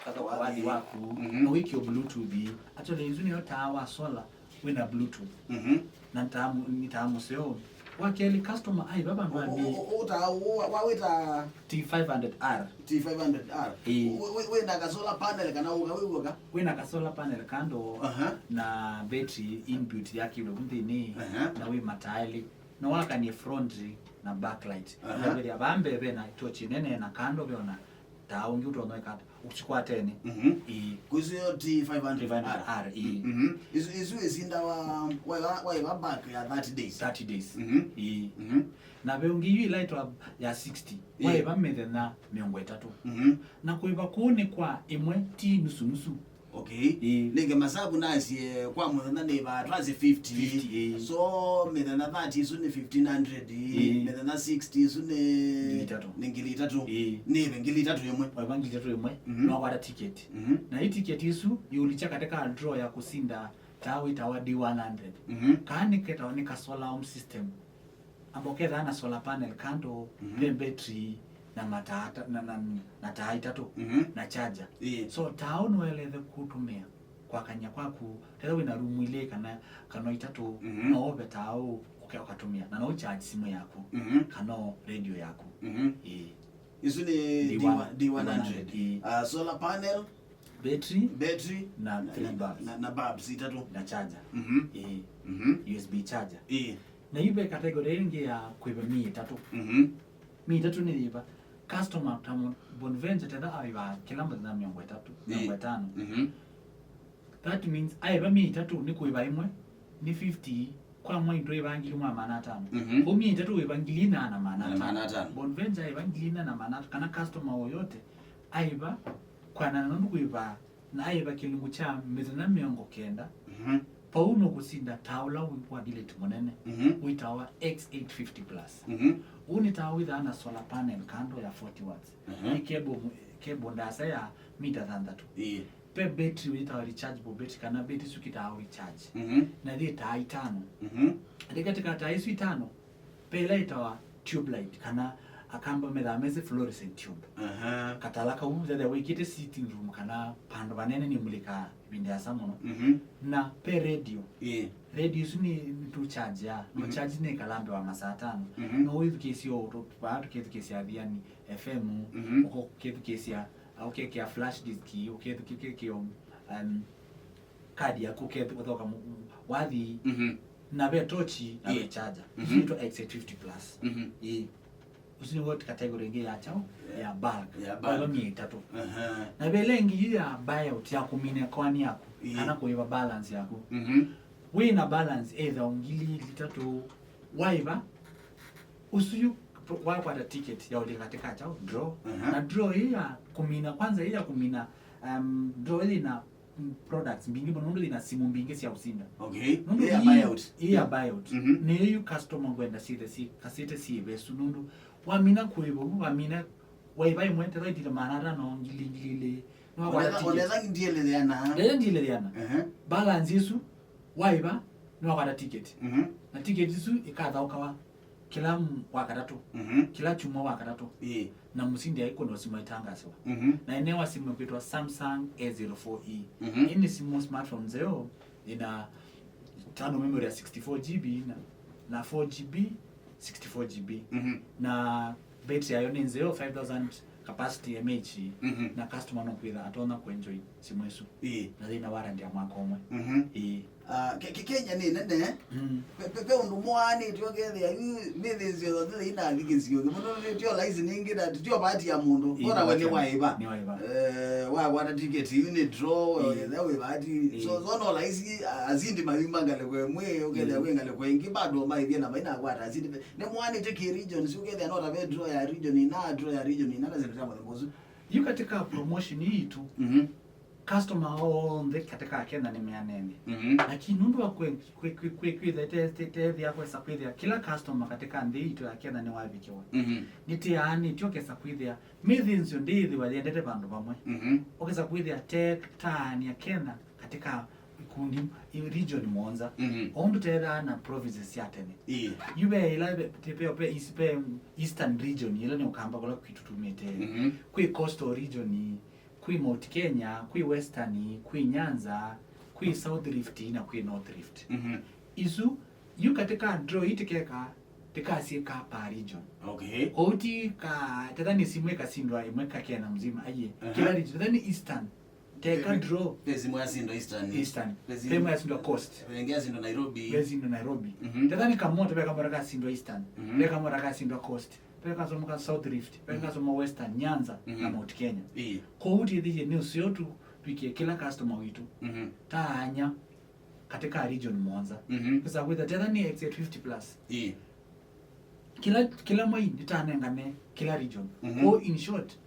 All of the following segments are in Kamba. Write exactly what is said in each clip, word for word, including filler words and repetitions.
Katha kwa wathi waku, mhm, na wĩkĩo Bluetooth. Actually, isu nĩyo taa wa solar wĩna Bluetooth. Mhm. Na nĩ taa mu-, nĩ taa mũseo. Wa kelĩ, customer aiva vandũ ambie. Ũ-, ũ-, ũ-, taa ũ-, wa-, wawĩta T five hundred R. T five hundred R. Ĩĩ. Wĩ-, wĩ-, wĩna ka solar panel kana ũka wĩ w'oka? Wĩna ka solar panel kando, aha, na battery inbuilt yakĩwe vu nthĩnĩ, aha, na wĩ mataa elĩ. No wakanie front na backlight. Aha. Na vaa mbee vena tochi nene na kando veona taa ũngĩ ũtonya ĩkata ũsikwatene. Mhm. Ĩĩ. Kwĩsĩo T five hundred R. Five hundred R, ĩĩ. Mhm. Isu, isu ĩsindawa waiva, waiva back ya thirty days. Thirty days. Mhm. Ĩĩ. Mhm. Na ve ũngĩ yu ĩla ĩtwa ya sixty. Ĩĩ. Waiva mĩthenya mĩongo ĩtatũ. Mhm. Na kũĩva kũu nĩ kwa ĩmwe, ti nusu nusu. Okay. Ĩĩ. Nĩnge masavu nasie kwa mũthenya nĩ va twasi fifty. Fifty, ĩĩ. So mĩthenya thirty isu nĩ fifteen hundred. Ĩĩ. Mĩthenya sixty isu nĩ ngili itatũ. Nĩ ngili itatũ. Ĩĩ. Nĩ ve ngili itatũ ĩmwe. Waiva ngili itatũ ĩmwe, mhm, no kwata ticket. Mhm. Na hii ticket isu yulicha katika draw ya kusinda taa wĩtawa D one hundred. Mhm. Kaa nĩ ketawa nĩ ka solar home system. Amba ũkethaa na solar panel kando, mhm, ve battery na mataa ta-, na, na, na taa itatũ, mhm, na charger. Ĩĩ. So taa ũũ nĩwaĩlĩte kũtũmĩa kwakany'a kwaku, tetha wĩna room ilĩ kana, kana itatũ, mhm, no ũve taa ũũ ũke-, ũkatũmĩa. Na no ũcharge simũ yaku, mhm, kana radio yaku. Mhm. Ĩĩ. Isu nĩ D one, D one hundred. D one hundred, ĩĩ. Ah, solar panel, battery, battery, na na, three na, bulbs. Na, na bulbs itatũ. Na charger. Mhm. Ĩĩ. Mhm. U S B charger. Ĩĩ. Na yu ve category ĩngĩ ya kũĩva mii ĩtatũ. Mhm. Mii ĩtatũ nĩ yĩva? Customer ta mo-, Bonventure tetha aĩva kĩla mũthenya mĩongo ĩtatũ, ĩĩ, mĩongo ĩtano. Mhm. That means aĩva mii ĩtatũ nĩ kũĩva ĩmwe, nĩ fifty, kwa mwai ndũĩva ngili mwa maana atano. Mhm. Kũu mii ĩtatũ wĩva ngili ina na maana atano. Na maana atano. Bonventure aĩva ngili ina na maana atano, kana customer yoyote aĩva kwanana nũndũ kũĩva na aĩva kĩlungu kya mĩthenya mĩongo kenda, mhm, vau nũkũsinda taa ũla wĩ wa delete mũnene, mhm, wĩtawa X eight fifty plus. Mhm. Ũũ nĩ taa wĩthaa na solar panel kando ya forty watts. Mhm. Nĩ cable mu-, cable ndaasa ya mita thanthatũ. Ĩĩ. Ve battery wĩtawa rechargeable battery, kana battery isu kĩtaa recharge. Mhm. Na yĩ taa itano. Mhm. Ĩndĩ katĩ ka taa isu itano, ve ĩla ĩtawa tube light, kana Akamba methaa mesĩ fluorescent tube. Aha. Katala kau ethĩwa wĩkĩte sitting room kana vandũ vanene nĩmulĩkaa ĩvinda yasa mũno. Mhm. Na ve radio. Ĩĩ. Radio isu nĩ, nĩtũchargeaa. No, mhm, charge nĩ kalambe wa masaa atano. Mhm. No wĩthukĩĩsye ũũ, tũ-, vaa tũkethukĩĩsya Athiani F M, mhm, ũko-, ũkethukĩĩsya, ũkekĩa flash disk, ũkethukĩĩsya, um, kadi yaku ũkethĩ-, ũthoka mu-, wathi, mhm, na ve tochi na ve, ĩĩ, charger. Mhm. Isu nĩtwa X eight fifty plus. Mhm. Ĩĩ. Ũsu nĩw'o category ĩngĩ ya kyaũ? Ya, ya bulk. Ya bulk. Kwa mii ĩtatũ. Aha. Na ve ĩla ĩngĩ yu ya buyout, ya kũmina ĩkoani yaku, ĩĩ, kana kũĩva balance yaku. Mhm. Wĩ na balance either ngili itatũ, waiva, ũsu yu wakwata ticket ya ũlika katika kyaũ? Draw. Aha. Na draw ĩĩ ya kũmina, kwanza ĩĩ ya kũmina, um, draw ĩĩ na products mbingĩ mũno, nũndũ yĩna simũ mbingĩ sya ũsinda. Okay. Nũndũ ĩĩ ya buyout. Ĩĩ ya buyout. Mhm. Nĩyo yu customer ngwenda syĩthe syĩ, kasĩte syĩve ĩsu, nũndũ wamina kũĩva ũu, wamina, waiva ĩmwe, tetha ĩtile maana atano, ngili, ngili ilĩ. Nĩwakwata ticket. Onetha ndieletheana. Ĩĩ, ndieletheana. Ehe. Balance ĩsu, waiva, nĩwakwata ticket. Mhm. Na ticket ĩsu ĩkathaũkawa kĩla m-, wa katatũ, mhm, kĩla kyumwa wa katatũ. Ĩĩ. Na mũsindi aikũnwa simũ aitangasĩwa. Mhm. Na ĩnewa simũ ĩkwĩtwa Samsung A zero four E. Mhm. Ĩĩ nĩ simũ smartphone nzeo, ĩna internal memory ya sixty-four G B na, na four G B, sixty-four G B. Mhm. Na battery yayo nĩ nzeo, five thousand capacity M A H. Mhm. Na customer no kwĩtha atonya kũenjoy simũ ĩsu. Ĩĩ. Na yĩna warranty ya mwaka ũmwe. Mhm. Ĩĩ. Ah, Ke-, Ke-, Kenya nĩ nene. Mm. Ve, ve, ve ũndũ mwaanĩtwe ũkethĩa yu mĩthĩnzĩo yonthe ĩnathikĩsio. Mũno tio laisi ningĩ na tio bahati ya mũndũ. Ĩĩ, bora we nĩ waiva. Nĩ waiva. Eh, wakwata ticket yu nĩ draw, ĩĩ, ethĩa wĩ bahati. Ĩĩ. So, so no laisi, ah, asindi mayuma ngalĩko ĩmwe, ũkethĩa, ĩĩ, wĩ ngalĩko ĩngĩ, bado maithie na mainakwata asindi. Nĩ mwaanĩtwe kĩ region, si ũkethĩa no ta ve draw ya region ina, draw ya region ina, na syĩndũ sya mũthemba ũsu. Yu katika promotion hii tu, mhm, customer onthe katika Kenya nĩ meanene. Mhm. Lakini nũndũ wa kwĩ-, kwĩ-, kwĩ-, kwĩ-, kwĩthĩa te-, te-, tethĩa kwesa kwĩthĩa kĩla customer katika nthĩ itũ ya Kenya nĩwavikĩwa. Mhm. Nĩtĩanĩtye ũkesa kwĩthĩa mĩthĩnzĩo ndĩĩthĩwa yendete vandũ vamwe. Mhm. Ũkesa kwĩthĩa te taani ya Kenya katika ikundi, i-, region mũonza. Mhm. O ũndũ tethaa na provinces sya tene. Ĩĩ. Yu ve ĩla ve, te-, ve, ve East-, ve Eastern region, ĩla nĩ Ũkamba kũla kwitũ tumĩte. Mhm. Kwĩ Coastal region, kwĩ Mount Kenya, kwĩ Western, kwĩ Nyanza, kwĩ South Rift na kwĩ North Rift. Mhm. Isu, yu katika draw ii tikeka, tikasyĩka per region. Okay. Kwoou ti ka, tethani simu ikasindwa imwe ka Kenya mzima, aiye. Aha. Kila region, tethani Eastern, teka draw. Ve simu yasindwa Eastern. Eastern. Ve simu yasindwa Coast. Ve ĩngĩ yasindwa Nairobi. Ve sindwa Nairobi. Mhm. Tethani kamoto, ve kamoto kasindwa Eastern. Mhm. Ve kamoto kasindwa Coast. Ve kasoma ka South Rift. Ve kasoma Western, Nyanza, na Mount Kenya. Ĩĩ. Kwoou tithĩie nĩ ũseo tu, twikie kila customer witũ. Mhm. Taanya katika region mũonza. Mhm. Kĩsa kwĩtha tethani exceed fifty plus. Ĩĩ. Kila, kila mwei nĩtanengane kila region. Mhm. Kwoou in short,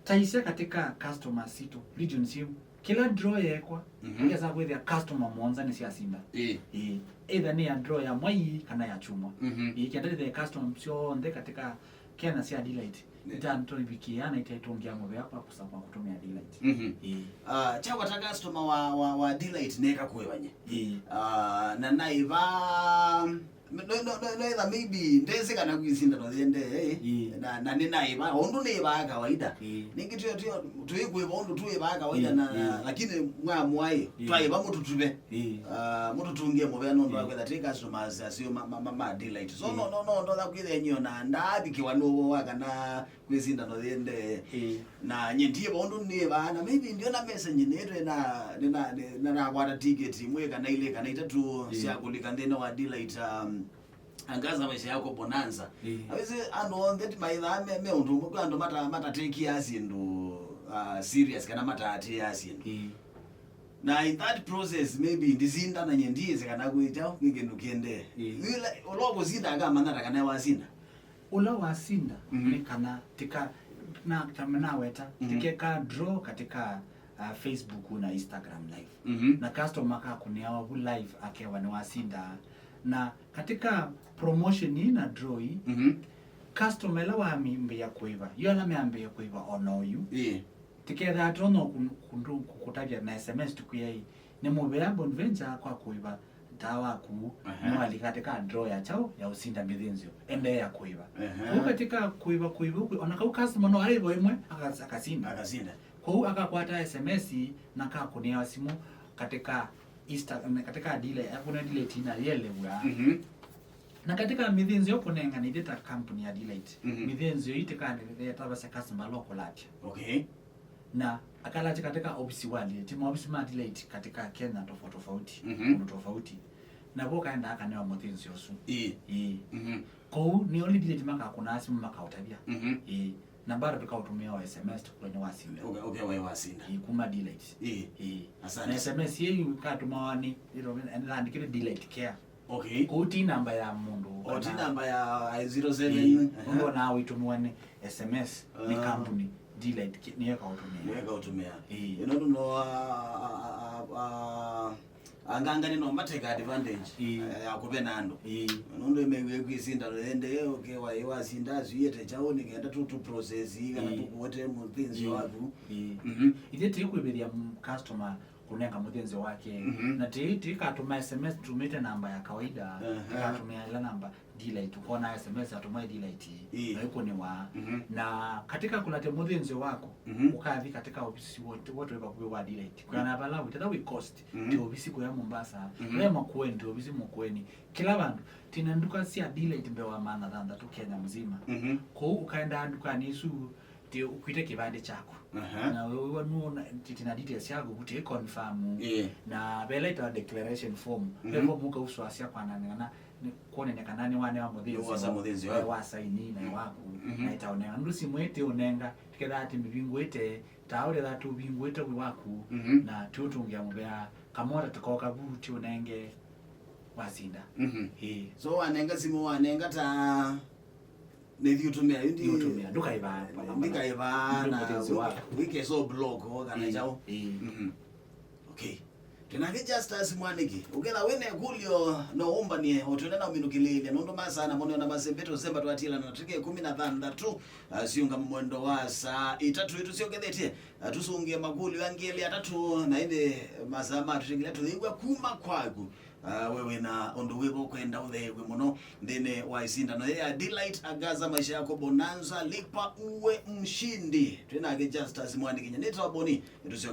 taisya katika customers sitũ, region syĩu. Kila draw yeekwa, mhm, ngesaa kwĩthĩa customer mũonza nĩsyasinda. Ĩĩ. Ĩĩ. Either nĩ ya draw ya mwai kana ya kyumwa. Mhm. Ĩĩ, kenda ĩthĩe customer syonthe katika Kenya sya Delight. Nĩ. Itatũvikĩaa na itaitũngĩa mũvea kwa kũsa kwa kũtũmĩa Delight. Mhm. Ĩĩ. Ah, kyakwa ta customer wa, wa, wa Delight neka kũĩvany'a. Ĩĩ. Ah, na naĩva, no, no, no, no, either maybe ndesĩ kana kwĩ sindano yĩendee, eh? Ĩĩ. Na, na nĩnaĩva, o ũndũ nĩĩvaa kawaida. Ĩĩ. Nĩngĩ tio, tio, tũikwĩva ũndũ tũĩvaa kawaida, ĩĩ, na, ĩĩ, lakini mwamwaĩ, ĩĩ, twaĩva mũtũtuve. Ĩĩ. Ah, mũtũtũngĩe mũvea nũndũ wa, ĩĩ, kwĩtha twĩ customers aseo ma, ma, ma, ma Delight. So, ĩĩ, no, no, no, ndonya kwĩthĩa nyio na ndaavikĩwa nĩ ũvoo wa kana kwĩ sindano yĩendee. Ĩĩ. Na nyie ndiĩva ũndũ nĩĩvaa, na maybe ndiona message nĩtwe na, nĩna, nĩ, na nakwata ticket imwe kana ilĩ kana itatũ, ĩĩ, sya kũlika nthĩnĩ wa Delight, um, Angaza Maisha Yako Bonanza. Ĩĩ. Awĩsĩ andũ onthe ti maithaa me, me ũndũ ũmwe, kwĩ andũ mata, matatekia syĩndũ, uh, serious kana mataatĩĩa syĩndũ. Ĩĩ. Na in that process, maybe ndisinda na nyie ndiĩsĩ kana kwĩ kyaũ, kwĩ kĩndũ kĩendee. Ĩĩ. Yu ũla, ũla ũkũsinda akamanya ta kana wasinda. Ũla wasinda, mhm, nĩ kana tika, na, ta naweta, mhm, tikeka draw katika, uh, Facebook na Instagram live. Mhm. Na customer akakũnĩawa vu live akewa nĩwasinda. Na katika promotion ii na draw ii, mhm, customer ĩla wambĩĩa kũĩva, yu ala meambĩĩa kũĩva o na oyu. Ĩĩ. Tikethaa tũno kũtavya na S M S tũkwĩai, nĩ mũvea Bonventure kwa kũĩva taa waku, aha, nĩwalika katika draw ya kyaũ ya ũsinda mĩthĩnzĩo. Endeea kũĩva. Aha. Kũu katika kũĩva, kũĩva, kũĩva, ona kau customer no aĩva ĩmwe, akas-, akasinda. Akasinda. Kũu akakwata S M S na kakũnĩa simũ katika Insta-, katika Delight, akũnĩa Delight na yelew'a. Mhm. Na katika mĩthĩnzĩo kũnengane ithyĩ ta kampuni ya Delight, mhm, mĩthĩnzĩo ii tĩkanĩtavasya customer local atya. Okay. Na akalatya katika ofisi wa Delight, maofisi ma Delight katika Kenya tofauti tofauti, mhm, kũndũ tofauti. Na vo kaendaa akanewa mũthĩnzĩo ũsu. Ĩĩ. Ĩĩ. Mhm. Kũu nĩ only Delight makakũnaa simũ makaũtavya. Mhm. Ĩĩ. Na bado tũkaũtũmĩa o S M S tũkwĩe nĩwasinda. Ũke, ũke waĩ wasinda. Ĩĩ, kuma Delight. Ĩĩ. Ĩĩ. Asante. Na S M S ĩĩ yu katũmawa nĩ, ĩtandĩkĩtwe Delight Care. Okay. Kũu ti namba ya mũndũ, o ti kana namba ya zero seven. Ĩĩ. Aha. Ũndũ ona wĩtũmĩwa nĩ S M S nĩ, ah, kampuni, Delight ki-, nĩyo ĩkaũtũmĩa. Nĩyo ĩkaũtũmĩa. Ĩĩ. Ĩno nũndũ no, a, a, a, a, angangani no mateka advantage, ĩĩ, eh, ya kũvena andũ. Ĩĩ. Nũndũ ĩmew'e kwĩ sindano yende, okay, waĩ wasinda, asu iete kyaũ nĩ kenda tũ, tũ process ii, kana, ĩĩ, tũkũete mũthĩnzĩo, ĩĩ, waku. Ĩĩ. Mhm. Ithyĩ tĩkwĩvĩthya m-, customer kũnenga mũthĩnzĩo wake. Mhm. Na tĩ, tĩkatũma S M S tũmĩte namba ya kawaida, aha, tĩkatũmĩa ĩla namba Delight, ũkona S M S atũma Delight, ĩĩ, na ĩkũnĩwa. Mhm. Na katika kũlatya mũthĩnzĩo waku, mhm, ũkathi katika ofisi wote, wote wĩ vakuvĩ wa Delight. Kwĩana vala wĩ, tata wĩ Coast, mhm, ti ofisi kũya Mombasa, mhm, we Makueni, ti ofisi Makueni. Kĩla vandũ, tĩna nduka sya Delight mbee wa maana thanthatũ Kenya mzima. Mhm. Kũu ũkaendaa ndukanĩ isu, ti ũkwĩte kĩvandĩ kyaku. Aha. Na wewe nuona tĩna details syaku kuti confirm. Ĩĩ. Na vela ĩtawa declaration form. Mhm. Ve form ũkausũasya kwananengana, nĩ kuonania kana nĩ wanewa mũthĩnzĩo. Nĩ wosa mũthĩnzĩo. Nĩ wa saini na, mhm, waku. Mhm. Na ĩtaũnenga. Nũndũ simũ ĩtĩ ũnenga, tiketha atĩ mĩvingũĩte, ta ũrĩa tũvingũĩte wĩ waku, mhm, na tũtũngĩa mũvea, kamota tũkoka vu ti ũnenge wasinda. Mhm. Ĩĩ. So wanenga simũ, wanenga ta nĩthi ũtũmĩa, ĩndĩ nĩũtũmĩa, ndũkaĩvaa. Ndĩkaĩvaa, na mũthĩnzĩo waku. Wĩke so block, kana, ĩĩ, kyaũ. Ĩĩ. Mhm. Okay. Twĩnake Justus Mwanĩki. Ũketha wĩna ĩkũlyo, no ũmbanie, o twĩna na ũminũkĩlĩĩlya, nũndũ masaa namo nĩona masembete, ũsemba twatiĩlana na tũke ĩkũmi na thanthatũ, ah, siũngama mwendo wa saa itatũ ĩtũsyokethetye, ah, tũsũngĩe makũlyo angĩ elĩ atatũ, na ĩndĩ masaa matũteng'elya tũyĩw'a kuma kwaku. Uh, we wĩna ũndũ wĩva ũkwenda ũtheew'e mũno nthĩnĩ wa ĩsindano yĩĩ ya Delight Agaza Maisha Yako Bonanza Lipa Uwe Mshindi. Twĩ nake Justus Mwanikinya. Nĩtawa Boni, nĩtũsyoka